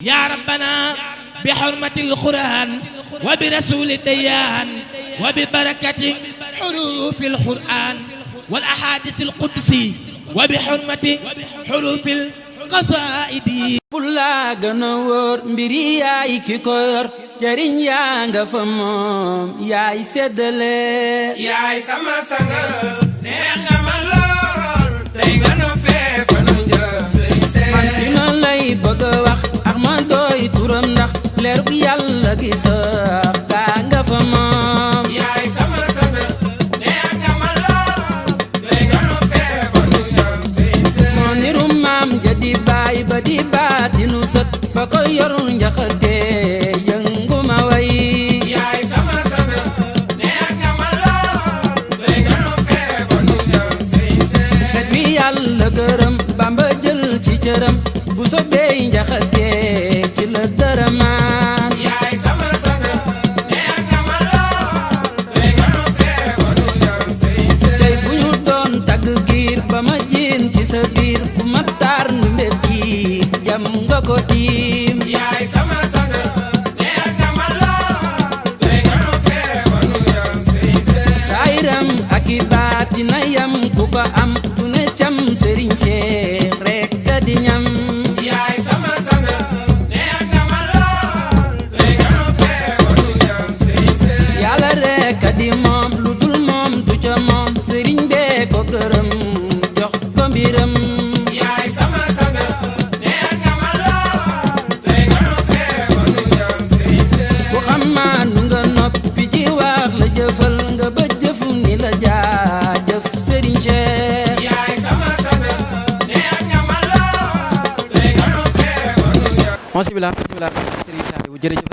يا ربنا بحرمة القرآن وبرسول الديان وببركة حروف القرآن والأحاديث القدسي وبحرمة حروف القصائد Pula gëna wóor mbiri yaay ki ko yor jariñ yaa nga fa moom yaay seddale yaay sama sanga neex nga ma lool tey nga nu fee fa nu njëf sëriñ see man ki ma lay bëgg a wax ak ma doy turam ndax leerug yàlla gi sax gaa nga fa moom yaay sama sanga neex nga ma lool tey nga nu fee fa nu njëf sëriñ see moo niru maam ja di baay ba di baatinu sët ba ko yor njaxate yëngu ma way yaay sama sanga neex nga ma lool tey nga nu fee fa nu njëf sëriñ see xet wi yàlla gërëm Bamba jël ci cëram bu sobee njaxate ci la dërëmaan yaay sama sanga neex nga ma lool tey nga nu fee fa nu njëf sëriñ see tey bu ñu doon tagg giir ba ma jiin ci sa biir bu ma taar nu mbir giir jam nga ko tiim yaay sama sanga neex nga ma lool tey nga nu fee fa nu njëf sëriñ see saayiram ak i baatina yam ku ko am du ne cam sëriñ Cheikh rek ka di ñam yaay sama sanga neex nga ma lool tey nga nu fee fa nu njëf sëriñ see yàlla rek ka di moom lu dul moom du ca moom sëriñ bee ko gërëm jox ko mbiram yaay sama sanga neex nga ma lool tey nga nu fee fa nu njëf sëriñ see ku xam maa nu nga noppi ci wax la jëfal nga ba jëf ni la jaajëf sëriñ Cheikh yaay sama sanga neex nga ma lool tey nga nu fee fa nu njëf bismillah Serigne Saliou jërëjëf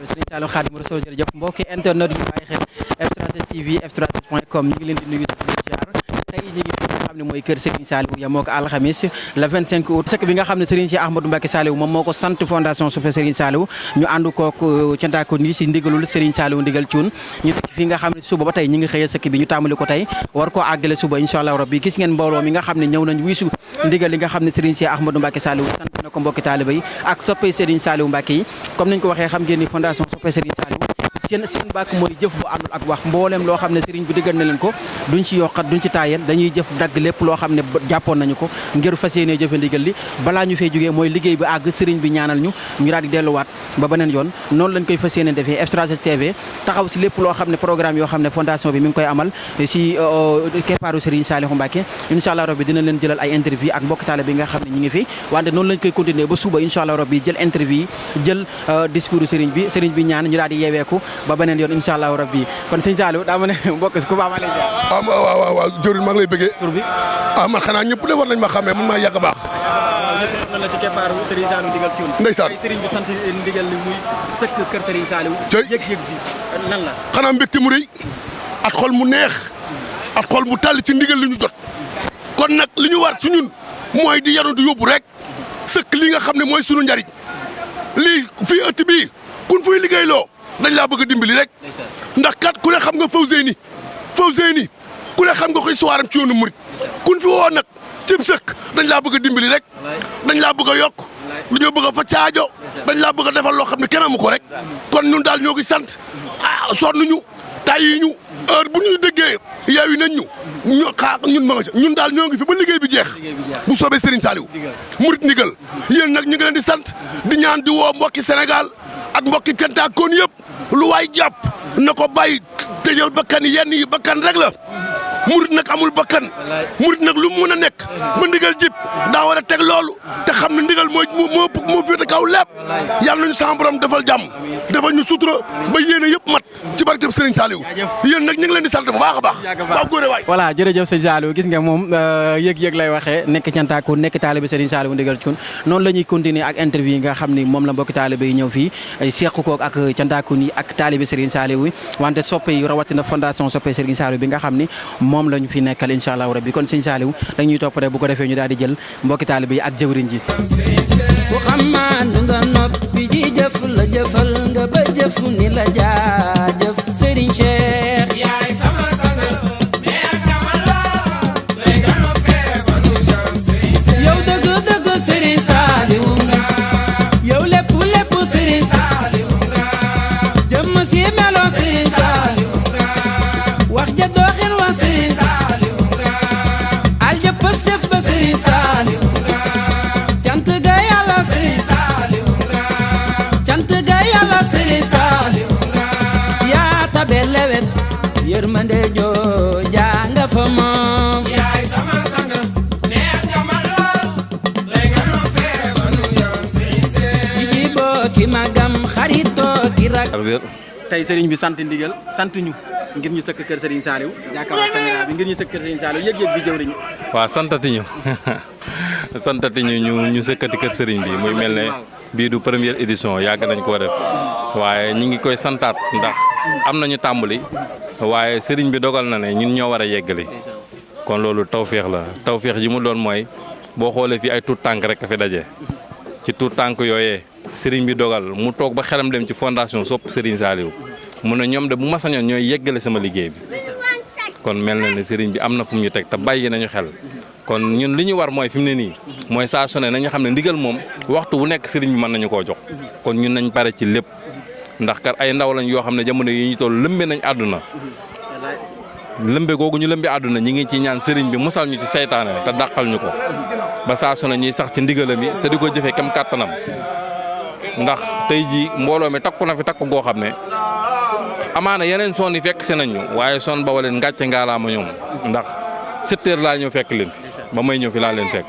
Serigne Saliou Khadim Rassoul jërëjëf mbokki internet yu bàyyi xel F3S TV F3S.com ñu ngi leen di nuyu di leen ziar tey ñu ngi fi nga xam ne mooy kër Serigne Saliou yamoo ko alxamis le 25 août sëkk bi nga xam ne Serigne Cheikh Ahmadou Mbacké Saliou moom moo ko sant fondation Soppe Serigne Saliou ñu ànd kook cantaako ni si ndigalul Serigne Saliou ndigal cuun ñu fekk fi nga xam ne suba ba tey ñi ngi xëyee sëkk bi ñu tàmbali ko tey war koo àggale suba inshallah rabbi gis ngeen mbooloo mi nga xam ne ñëw nañ wiisu ndigal li nga xam ne Serigne Cheikh Ahmadou Mbacké Saliou sant na ko mbokki taaliba yi ak soppe Serigne Saliou Mbacké yi comme nañ ko waxee xam ngeen ni fondation Soppe Serigne Saliou seen bàkk mooy jëf bu àndul ak wax mbooleem loo xam ne Serigne bi diggal na leen ko duñ ci yokkat duñ ci taayal dañuy jëf dagg lépp loo xam ne jàppoon nañu ko ngir fas yéenee jëfe ndigal li balaa ñu fay jógee mooy liggéey bi àgg Serigne bi ñaanal ñu daal di delluwaat ba beneen yoon noonu lañ koy fas yéenee defee F3S TV taxaw si lépp loo xam ne programme yoo xam ne fondation bi mi ngi koy amal si keppaaru Serigne Saliou Mbacké inshallah rabbi dina leen jëlal ay interview ak mbokki taale bi nga xam ne ñi ngi fi wante noonu lañ koy continuer ba suba inshallah rabbi jël interview jël discours Serigne bi ñaan ñu daal di yeeweeku ba beneen yoon inshallah rabbi kon sëñ Saliou daa ma ne mbokk si ku baax maa lay jaar waaw jëriñ maa ngi lay bëggee tur bi man xanaa ñëpp de war nañ ma xàmmee man maa yàgg baax na la ci keppaaru Serigne Saliou ndigal ci woon ndeysaan Serigne bi sant ndigal li muy sëkk kër Serigne Saliou yëg-yëg bi lan la xanaa mbégte mu rëy at xol mu neex at xol mu tàll ci ndigal li ñu jot kon nag li ñu war ci ñun mooy di yaru di yóbbu rek sëkk li nga xam ne mooy sunu njariñ lii fii ëtt bii kun fuy liggéeyloo dañ laa bëgg a dimbali rek ndax kat ku ne xam nga Fawzeyni ku ne xam nga ko histoire am ci yoonu murit kun fi woo nag cib sëkk dañ laa bëgg a dimbali rek dañ laa bëgg a yokk dañoo bëgg a fa caajo dañ laa bëgg a defal loo xam ne kenn amu ko rek kon ñun daal ñoo ngi sant sonn ñu tàyyi ñu heure bu ñu déggee yeewi nañ ñu xaar ñun ma nga ca ñun daal ñoo ngi fi ba liggéey bi jeex bu soobee Serigne Saliou murit ndigal yéen nag ñu ngi leen di sant di ñaan di woo mbokki Sénégal ak mbokki cantaakoon yëpp lu waay jàpp na ko bàyyi tëjal bakkan yenn yi bakkan rek la murit nag amul bakkan murit nag lu mu mën a nekk ba ndigal jib daa war a teg loolu te xam ne ndigal moo féete kaw lépp yàlla nañu sama borom defal jàmm defal ñu sutura ba yéene yëpp mat ci barkeb Serigne Saliou yéen nag ñu ngi leen di sant bu baax a baax waaw góore waay voilà jërëjëf sëñ Saliou gis nga moom yëg-yëg lay waxee nekk cantaako nekk taalibe Serigne Saliou ndigal ci noonu la ñuy continuer ak interview yi nga xam ni moom la mbokki taalibe yi ñëw fii seq ko ak cantaako yi ak taalibe Serigne Saliou yi wante soppe yi rawatina fondation Soppe Serigne Saliou bi nga xam ni moom lañu fi nekkal inshallah rabbi kon sëñ Saliou dañuy topp rek bu ko defee ñu daal di jël mbokki taalibe yi ak jëwriñ ji ku xamaan nga noppi ji jëf la jëfal nga ba jëf ni la jaajëf Serigne Cheikh yaay sama sanga neex nga ma lool tey nga nu fee fa nu njëf sëriñ see yow dëgg Serigne Saliou ki magam xaritoo ki rak. tey sëriñ bi sant ndigal sant ñu ngir ñu sëkk kër Serigne Saliou jàkkaarloo caméra bi ngir ñu sëkk kër Serigne Saliou yëg-yëg bi jëwriñ. waaw santati ñu sëkkati kër Serigne bi muy mel ne bii du première édition yàgg nañ koo def waaye ñi ngi koy santaat ndax am nañu tàmbali waaye Serigne bi dogal na ne ñun ñoo war a yeggali kon loolu tawféex la tawféex ji mu doon mooy boo xoolee fii ay tuut tànk rek a fi daje ci tuut tànk yooyee Serigne bi dogal mu toog ba xelam dem ci fondation Sopp Serigne Saliou mu ne ñoom de bu ma sañoon ñooy yeggale sama liggéey bi kon mel na ne Serigne bi am na fu mu ñu teg te bàyyi nañu xel kon ñun li ñu war mooy fi mu ne nii mooy saa su ne nañu xam ne ndigal moom waxtu bu nekk Serigne bi mën nañu koo jox kon ñun nañ pare ci lépp ndax kat ay ndaw lañ yoo xam ne jamono yi ñu toll lëmbe nañ àdduna lëmbe googu ñu lëmbe àdduna ñi ngi ci ñaan Serigne bi musal ñu ci seytaane te dàqal ñu ko ba saa su ne ñuy sax ci ndigalam yi te di ko jëfee kem kàttanam ndax tey jii mbooloo mi takku na fi takku goo xam ne amaana yeneen son yi fekk si nañ ñu waaye son ba waleen ngàcce ngaalaama ñoom ndax 7 heures laa ñëw fekk leen fi ba may ñëw fi laa leen fekk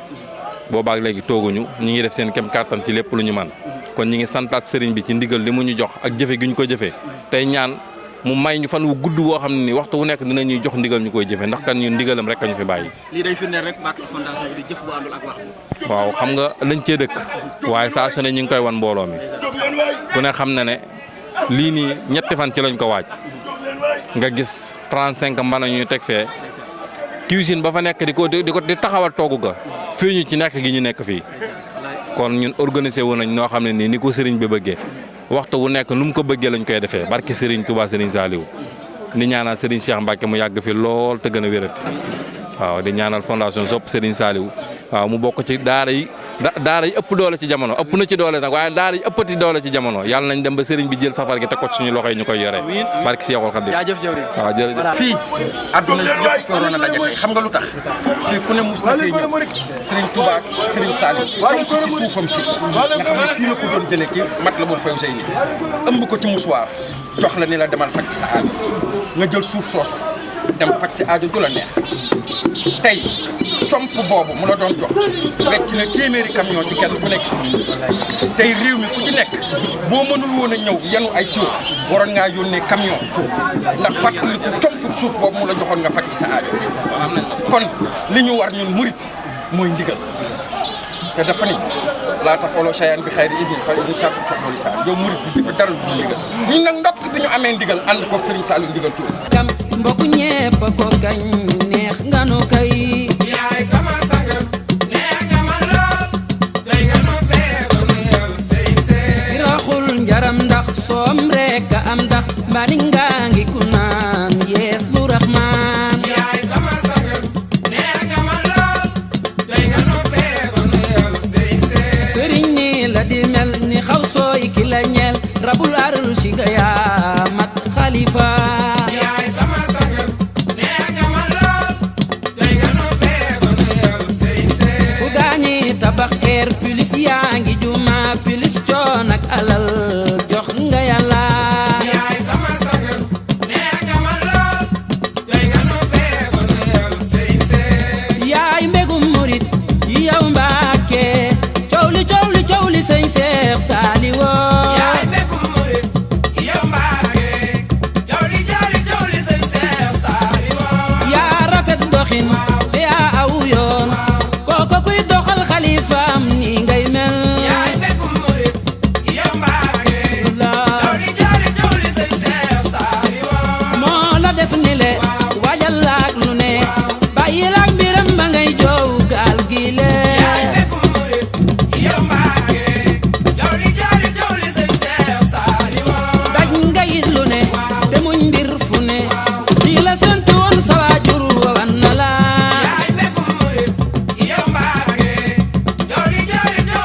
boobaak léegi tooguñu ñi ngi def seen kem kàttan ci lépp lu ñu man kon ñi ngi santaat Serigne bi ci ndigal li mu ñu jox ak jëfe gi ñu ko jëfee tey ñaan mu may ñu fan wu gudd woo xam ne ni waxtu wu nekk dina ñuy jox ndigal ñu koy jëfe ndax kan ñun ndigalam rek a ñu fi bàyyi. lii day firndeel rek bàq fondation bi di jëf bu àndul ak wax. waaw xam nga lañ cee dëkk waaye saa su ne ñu ngi koy wan mbooloo mi ku ne xam na ne lii nii ñetti fan ci lañ ko waaj nga gis 35 mbana ñu teg fee cuisine ba fa nekk di taxawal toogu ga fii ñu ci nekk gi ñu nekk fii kon ñun organisé wu nañ noo xam ne nii ni ko Serigne bi bëggee waxtu wu nekk nu mu ko bëggee lañ koy defee barki Serigne Touba Serigne Saliou di ñaanal Serigne Cheikh Mbacke mu yàgg fi lool te gën a wérati waaw di ñaanal fondation Sopp Serigne Saliou waaw mu bokk ci daara yi ëpp doole ci jamono ëpp na ci doole nag waaye daara yi ëppati doole ci jamono yàlla nañ dem ba Serigne bi jël safar gi teg ko ci suñu loxo yi ñu koy yore barki Cheikhul Khadim jaajëf jëwriñ waaw jërëjëf fii àdduna yëpp fi waroon a daje tey xam nga lu tax fii ku ne mus na fee ñëw Serigne Touba ak Serigne Saliou tam ci suufam si nga xam ne fii la ko doon jëlee ci Matlabul Fawzayni ëmb ko ci musuwaar jox la ni la demal faj sa aajo nga jël suuf soosu dem faj si aajo ju la neex tey comp boobu mu la doon jox wecc na téeméeri camion ci kenn ku nekk tey réew mi ku ci nekk boo mënul woon a ñëw yenu ay siwo waroon ngaa yónnee camion suuf ndax fàttaliku comp suuf boobu mu la joxoon nga faj sa aajo kon li ñu war ñun murit mooy ndigal te dafa ni laa tafaloo sayaan bi xayri isni fa isni sàkku fatoli sa yow murit bi dafa dara du ndigal ñun nag ndokk bi ñu amee ndigal ànd ko Serigne Saliou ndigal tuur kam mbokku ñepp ko kañ neex nga nu kay yaay sama sang neex nga ma lool doy nga nu feeso nu yow Serigne Saliou raxul njaram ndax soom rek a am ndax mbani ngaa ngi ku naan yees lu raxmaan yaay sama sang neex nga ma lool doy nga nu feeso nu yow Serigne Saliou sëriñ ni la di mel ni xaw sooy ki la ñeel rabul arsi nga yaa mat xalifa yaay sama sang neex nga ma lool doy nga nu feeso nu yow Serigne Saliou fu gaañi tabax air plus yaa ngi juma plus coon ak alal jox nga yàlla yaay sama sang neex nga ma lool doy nga nu feeso nu yow Serigne Saliou yaay mbégum murit yow Mbàkke coow li sëñ Seex Saaliw yaay mbégum murit yow Mbàkke coow li sëñ Seex Saaliw yaa rafet doxin yaa aw yoon kooko kuy doxal xalifaam ni ngay mel yaay mbégum murit yow Mbàkke coow li sëñ Seex Saaliw moo la def ni le waajal laak lu ne bàyyi laak mbiram ba ngay joow gaal gi le yaay mbégum murit yow Mbàkke coow li sëñ Seex Saaliw daj nga yit lu ne te muñ mbir fu ne di la sant woon sa waajur wa wan na la yaay mbégum murit yow Mbàkke coow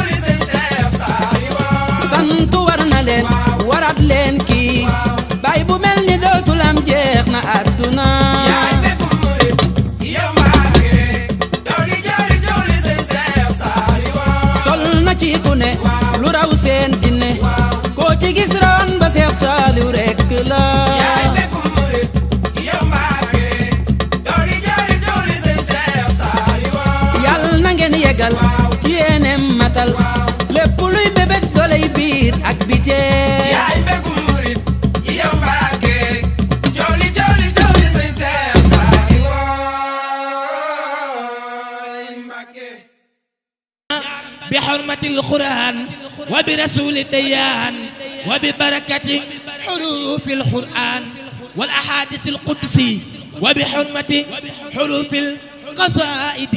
li sëñ Seex Saaliw sant war na leen warat leen kii baay bu mel ni dootul am jeex na àdduna yaay mbégum murit yow Mbàkke coow li sëñ Seex Saaliw sol na ci ku ne lu raw seen jinne koo ci gis rawan ba Seex Saaliw rekk la yaay mbégum murit yow Mbàkke coow li sëñ Seex Saaliw yàlla na ngeen yegal ci yéenem matal lépp luy bébét doley biir ak biti بحرمة القرآن وبرسول الديان وببركة حروف القرآن والأحاديث القدسي وبحرمة حروف القصائد